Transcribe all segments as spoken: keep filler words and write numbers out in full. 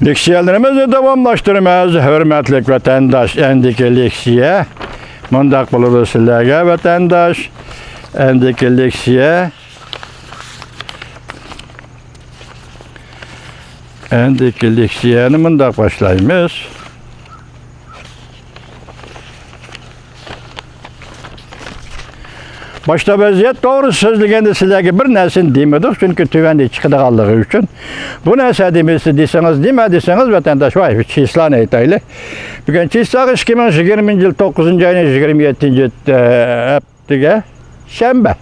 لېكسىيەلىرىمىزنى داۋاملاشتۇرىمىز، ھۆرمەتلىك ۋەتەنداش. ئەندىكى لېكسىيە مۇنداق بولىدۇ سىلەرگە، ۋەتەنداش. ئەندىكى لېكسىيە، ئەندىكى لېكسىيەنى مۇنداق باشلايمىز. باشتا ۋەزىيەت توغرىسىدا سۆزلىگەندە سىلەرگە بىر نەرسىنى دېمىدۇق، چۈنكى تۆۋەندە چىقىدىغانلىقى ئۈچۈن. بۇ نەرسە دېمىسە دېسىڭىز، نېمە دېسىڭىز، ۋەتەنداش، ۋاي، چىسلانى ئېيتايلى. بۈگۈن چىسلاغا ئىككى مىڭ يىگىرمىنچى يىل توققۇزىنچى ئاينىڭ يىگىرمە يەتتىنچى، ئە، ھەپتىگە شەنبە.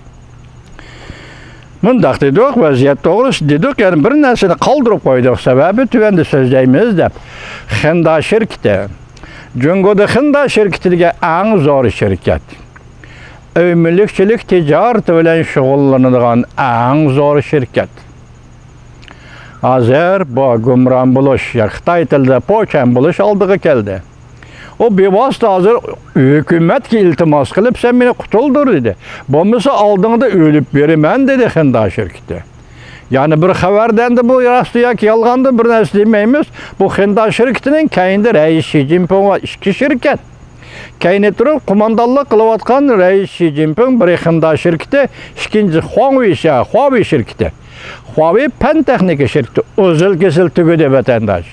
مۇنداق دېدۇق، ۋەزىيەت توغرىسىدا دېدۇق، يەنە بىر نەرسىنى قالدۇرۇپ قويدۇق، سەۋەبى تۆۋەندە سۆزلەيمىز دەپ. خېندا شىركىتى. جۇڭگودا خېندا شىركىتى دېگەن ئەڭ زور شىركەت. ئۆي مۈلۈكچىلىك تىجارىتى بىلەن شۇغۇللىنىدىغان ئەڭ زور شىركەت. ھازىر بۇ گۇمران بولۇش، يا خىتاي تىلىدا پوچەن بولۇش ئالدىغا كەلدى. ئۇ بىۋاسىتە ھازىر ھۆكۈمەتكە ئىلتىماس قىلىپ، «سەن مېنى قۇتۇلدۇر» دېدى. «بولمىسا ئالدىڭدا ئۆلۈپ بېرىمەن» دېدى خېندا شىركىتى. يەنە بىر خەۋەردە، ئەمدى بۇ راستى ياكى يالغاندىن بىر نەرسە دېمەيمىز. بۇ خېندا شىركىتىنىڭ كەينىدە رەئىس شى جىنپىڭ بار، ئىككى شىركەت. كەينى تۇرۇپ قوماندانلىق قىلىۋاتقان رەئىس شى جىنپىڭ، بىرى خېندا شىركىتى، ئىككىنچىسى خۇاڭۋېي شە-، خۇاۋېي شىركىتى. خۇاۋېي پەن تېخنىكا شىركىتى ئۈزۈل-كېسىل تۈگىدى، ۋەتەنداش.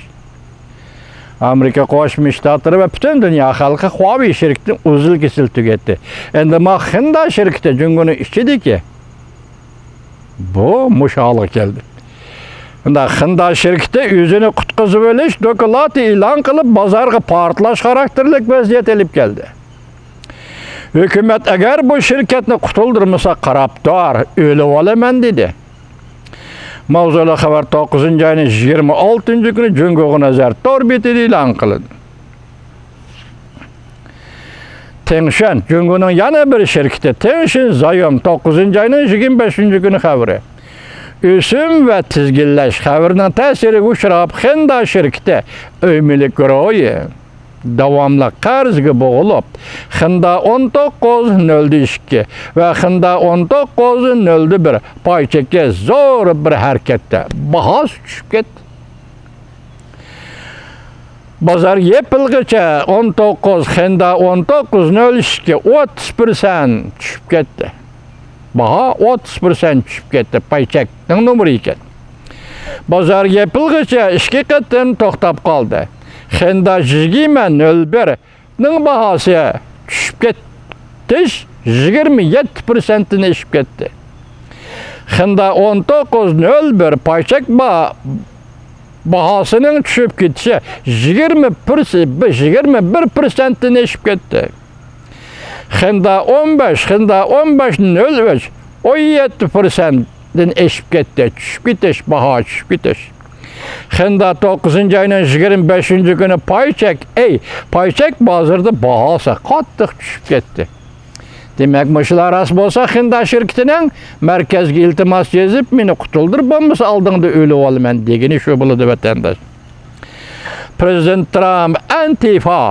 ئامېرىكا قوشما شتاتلىرى ۋە پۈتۈن دۇنيا خەلقى خۇاۋېي شىركىتىنى ئۈزۈل-كېسىل تۈگەتتى. ئەمدى ما خېندا شىركىتى جۇڭگونىڭ ئىچىدىكى بۇ مۇشۇ ھالغا كەلدى. مۇنداق خېندا شىركىتى ئۆزىنى قۇتقۇزۇۋېلىش دوكلاتى ئېلان قىلىپ، بازارغا پارتلاش خاراكتېرلىك ۋەزىيەت ئېلىپ كەلدى. ھۆكۈمەت ئەگەر بۇ شىركەتنى قۇتۇلدۇرمىسا، قاراپ تۇر، ئۆلۈۋالىمەن دېدى. ماۋزۇلۇق خەۋەر توققۇزىنچى ئاينىڭ يىگىرمە ئالتىنچى كۈنى جۇڭگوغا نەزەر تور بېتىدە ئېلان قىلىندى. تېڭشۈەن، جۇڭگونىڭ يەنە بىر شىركىتى تېڭشۈن زايوم، توققۇزىنچى ئاينىڭ يىگىرمە بەشىنچى كۈنى خەۋىرى. ئۆسۈم ۋە تىزگىنلەش خەۋىرىنىڭ تەسىرىگە ئۇچراپ، خېندا شىركىتى ئۆي مۈلۈك گۇرۇھى داۋاملىق قەرزگە بوغۇلۇپ، خېندا ئون توققۇز نۆلدە ئىككى ۋە خېندا ئون توققۇز نۆلدە بىر پاي چېكى زور بىر ھەرىكەتتە باھاسى چۈشۈپ كەتتى. بازار يېپىلغىچە ئون توققۇز، خېندا ئون توققۇز نۆل ئىككى، ئوتتۇز پىرسەنت چۈشۈپ كەتتى. باھا ئوتتۇز پىرسەنت چۈشۈپ كەتتى، پاي چەكنىڭ نومۇرى ئىكەن. بازار يېپىلغىچە ئىككى قېتىم توختاپ قالدى. خېندا يىگىرمە نۆل بىرنىڭ باھاسى چۈشۈپ كېتىش يىگىرمە يەتتە پىرسەنتتىن ئېشىپ كەتتى. خېندا ئون توققۇز نۆل بىر پاي چەك با-، باھاسىنىڭ چۈشۈپ كېتىشى يىگىرمە پىرسەنت، يىگىرمە بىر پىرسەنتتىن ئېشىپ كەتتى. خېندا ئون بەش، خېندا ئون بەش نۆل ئۈچ، ئون يەتتە پىرسەنتتىن ئېشىپ كەتتى. چۈشۈپ كېتىش، باھا چۈشۈپ كېتىش. خېندا توققۇزىنچى ئاينىڭ يىگىرمە بەشىنچى كۈنى پاي چەك، ئەي، پاي چەك بازىرىدا باھاسى قاتتىق چۈشۈپ كەتتى. دېمەك، مۇشۇلار راست بولسا، خېندا شىركىتىنىڭ مەركەزگە ئىلتىماس يېزىپ، «مېنى قۇتۇلدۇر، بولمىسا ئالدىڭدا ئۆلۈۋالىمەن» دېگىنى شۇ بولىدۇ، ۋەتەنداش. پرېزىدېنت ترامپ ئەنتىفا،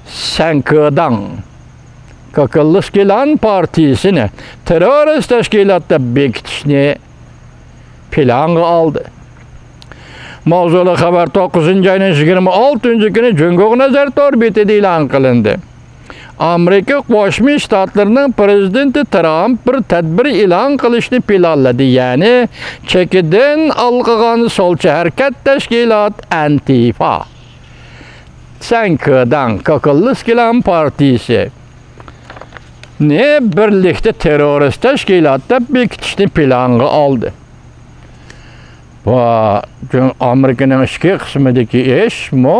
سەنكېداڭ، كاكىلىس گىلان پارتىيىسىنى تېررورىست تەشكىلات دەپ بېكىتىشنى پىلانغا ئالدى. ماۋزۇلۇق خەۋەر توققۇزىنچى ئاينىڭ يىگىرمە ئالتىنچى كۈنى جۇڭگوغا نەزەر تور بېتىدە ئېلان قىلىندى. ئامېرىكا قوشما شتاتلىرىنىڭ پرېزىدېنتى ترامپ بىر تەدبىر ئېلان قىلىشنى پىلانلىدى، يەنى چېكىدىن ھالقىغان سولچە ھەرىكەت تەشكىلات ئەنتىفا، سەنكېداڭ، كاكىلىس گىلان پارتىيىسى نى بىرلىكتە تېررورىست تەشكىلات دەپ بېكىتىشنى پىلانغا ئالدى. بۇ ئامېرىكىنىڭ ئىچكى قىسمىدىكى ئىشمۇ،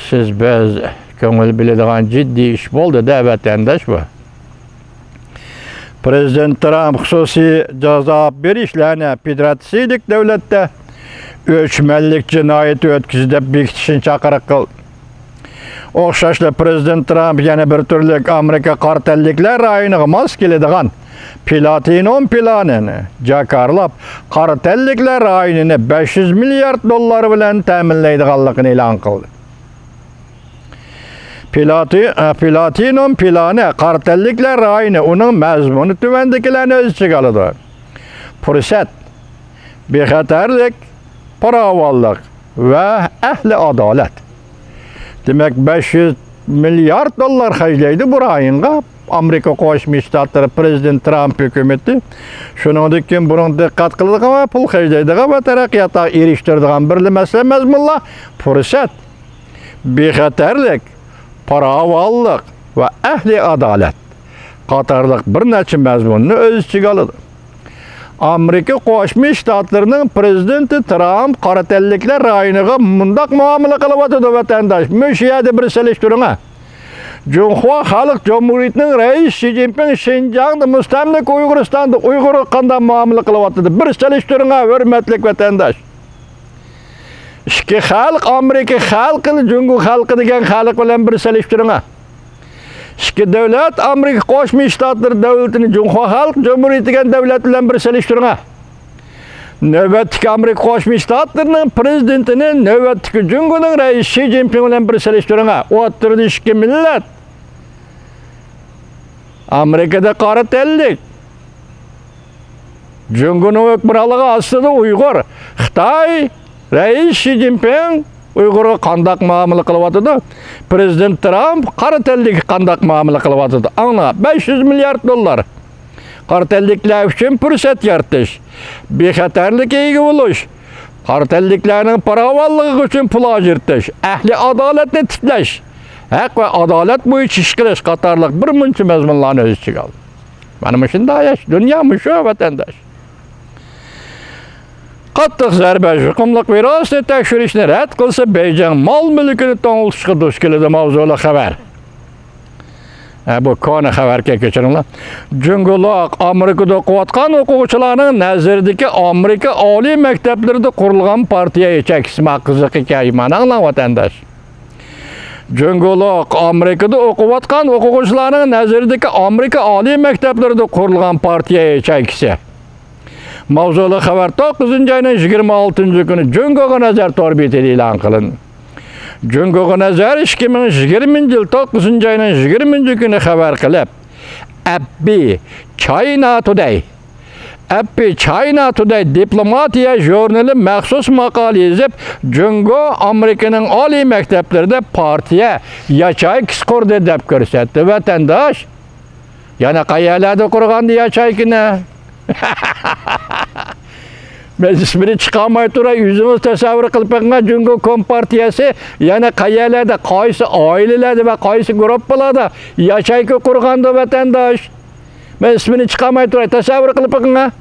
سىز بىز كۆڭۈل بۆلىدىغان جىددىي ئىش بولدى-دە، ۋەتەنداش، بۇ. پرېزىدېنت ترامپ خۇسۇسىي جازا بېرىشلەرنى فېدېراتسىيىلىك دۆلەتتە ئۆچمەنلىك جىنايىتى ئۆتكۈزدى دەپ بېكىتىشنى چاقىرىق قىلدى. ئوخشاشلا پرېزىدېنت ترامپ يەنە بىر تۈرلۈك ئامېرىكا قارا تەنلىكلەر رايونىغا ماس كېلىدىغان پلاتىنوم پىلانىنى جاكارلاپ، قارا تەنلىكلەر رايونىنى بەش يۈز مىليارد دوللار بىلەن تەمىنلەيدىغانلىقىنى ئېلان قىلدى. پلاتى-، ئە، پلاتىنوم پىلانى قارا تەنلىكلەر رايونى، ئۇنىڭ مەزمۇنى تۆۋەندىكىلەرنى ئۆز ئىچىگە ئالىدۇ. پۇرسەت، بىخەتەرلىك، پاراۋانلىق، ۋە ئەھلى ئادالەت. دېمەك، بەش يۈز مىليارد دوللار خەجلەيدۇ بۇ رايونغا ئامېرىكا قوشما شتاتلىرى پرېزىدېنت ترامپ ھۆكۈمىتى. شۇنىڭدىن كېيىن بۇنىڭ دىققەت قىلىدىغان ۋە پۇل خەجلەيدىغان ۋە تەرەققىياتقا ئېرىشتۈرىدىغان بىرلا مەسىلە مەزمۇنلار: پۇرسەت، بىخەتەرلىك، پاراۋانلىق ۋە ئەھلى ئادالەت قاتارلىق بىر نەچچە مەزمۇننى ئۆز ئىچىگە ئالىدۇ. ئامېرىكا قوشما شتاتلىرىنىڭ پرېزىدېنتى ترامپ قارا تەنلىكلەر رايونىغا مۇنداق مۇئامىلە قىلىۋاتىدۇ، ۋەتەنداش. مۇشۇ يەردە بىر سېلىشتۇرۇڭە. جۇڭخۇا خەلق جۇمھۇرىيىتىنىڭ رەئىسى شى جىنپىڭ شىنجاڭدا، مۇستەملىكە ئۇيغۇرىستاندا ئۇيغۇرغا قانداق مۇئامىلە قىلىۋاتىدۇ؟ بىر سېلىشتۇرۇڭە، ھۆرمەتلىك ۋەتەنداش. ئىككى خەلق، ئامېرىكا خەلقىنى جۇڭگو خەلقى دېگەن خەلق بىلەن بىر سېلىشتۇرۇڭە. ئىككى دۆلەت، ئامېرىكا قوشما شتاتلىرى دۆلىتىنى جۇڭخۇا خەلق جۇمھۇرىيىتى دېگەن دۆلەت بىلەن بىر سېلىشتۇرۇڭە. نۆۋەتتىكى ئامېرىكا قوشما شتاتلىرىنىڭ پرېزىدېنتىنى نۆۋەتتىكى جۇڭگونىڭ رەئىسى شى جىنپىڭ بىلەن بىر سېلىشتۇرۇڭە. ئوتتۇرىدا ئىككى مىللەت. ئامېرىكىدا قارا تەنلىك، جۇڭگونىڭ ھۆكۈمرانلىقى ئاستىدا ئۇيغۇر. خىتاي رەئىس شى جىنپىڭ ئۇيغۇرغا قانداق مۇئامىلە قىلىۋاتىدۇ؟ پرېزىدېنت ترامپ قارا تەنلىككە قانداق مۇئامىلە قىلىۋاتىدۇ؟ ئاڭلا، بەش يۈز مىليارد دوللار. قارا تەنلىكلەر ئۈچۈن پۇرسەت يارىتىش، بىخەتەرلىككە ئىگە بولۇش، قارا تەنلىكلەرنىڭ پاراۋانلىقى ئۈچۈن پۇل ئاجرىتىش، ئەھلى ئادالەتنى تىكلەش، ھەق ۋە ئادالەت بويىچە ئىش قىلىش قاتارلىق بىر مۇنچە مەزمۇنلارنى ئۆز ئىچىگە ئالدى. مانا مۇشۇنداق ياش، دۇنيا مۇشۇ، ۋەتەنداش. قاتتىق زەربە يۇقۇملۇق ۋىرۇسنى تەكشۈرۈشنى رەت قىلسا، بېيجىڭ مال مۈلكىنى توڭلىتىشقا دۇچ كېلىدۇ ماۋزۇلۇق خەۋەر. ھە، بۇ كونا خەۋەركەن، كەچۈرۈڭلار. جۇڭگولۇق ئامېرىكىدا ئوقۇۋاتقان ئوقۇغۇچىلارنىڭ نەزىرىدىكى ئامېرىكا ئالىي مەكتەپلىرىدە قۇرۇلغان پارتىيە ياچېيكىسى. ما قىزىق ئىكەن، مانا ئاڭلاڭ، ۋەتەنداش. جۇڭگولۇق ئامېرىكىدا ئوقۇۋاتقان ئوقۇغۇچىلارنىڭ نەزىرىدىكى ئامېرىكا ئالىي مەكتەپلىرىدە قۇرۇلغان پارتىيە ياچېيكىسى. ماۋزۇلۇق خەۋەر توققۇزىنچى ئاينىڭ يىگىرمە ئالتىنچى كۈنى جۇڭگوغا نەزەر تور بېتىدە ئېلان قىلىندى. جۇڭگوغا نەزەر ئىككى مىڭ يىگىرمىنچى يىل توققۇزىنچى ئاينىڭ يىگىرمىنچى كۈنى خەۋەر قىلىپ، ئەپبى چاينا تۇدەي، ئەپبى چاينا تۇدەي دىپلوماتىيە ژۇرنىلى مەخسۇس ماقالە يېزىپ، جۇڭگو ئامېرىكىنىڭ ئالىي مەكتەپلىرىدە پارتىيە ياچېيكىسى قۇردى دەپ كۆرسەتتى. ۋەتەنداش، يەنە قەيەرلەردە قۇرغاندا ياچېيكىنى؟ مەن ئىسمىنى چىقارماي تۇراي، ئۆزىڭىز تەسەۋۋۇر قىلىپ بېقىڭ، جۇڭگو كومپارتىيەسى يەنە قەيەرلەردە، قايسى ئائىلىلەردە ۋە قايسى گۇرۇپپىلاردا ياچېيكا قۇرغاندا، ۋەتەنداش؟ مەن ئىسمىنى چىقارماي تۇراي، تەسەۋۋۇر قىلىپ بېقىڭ.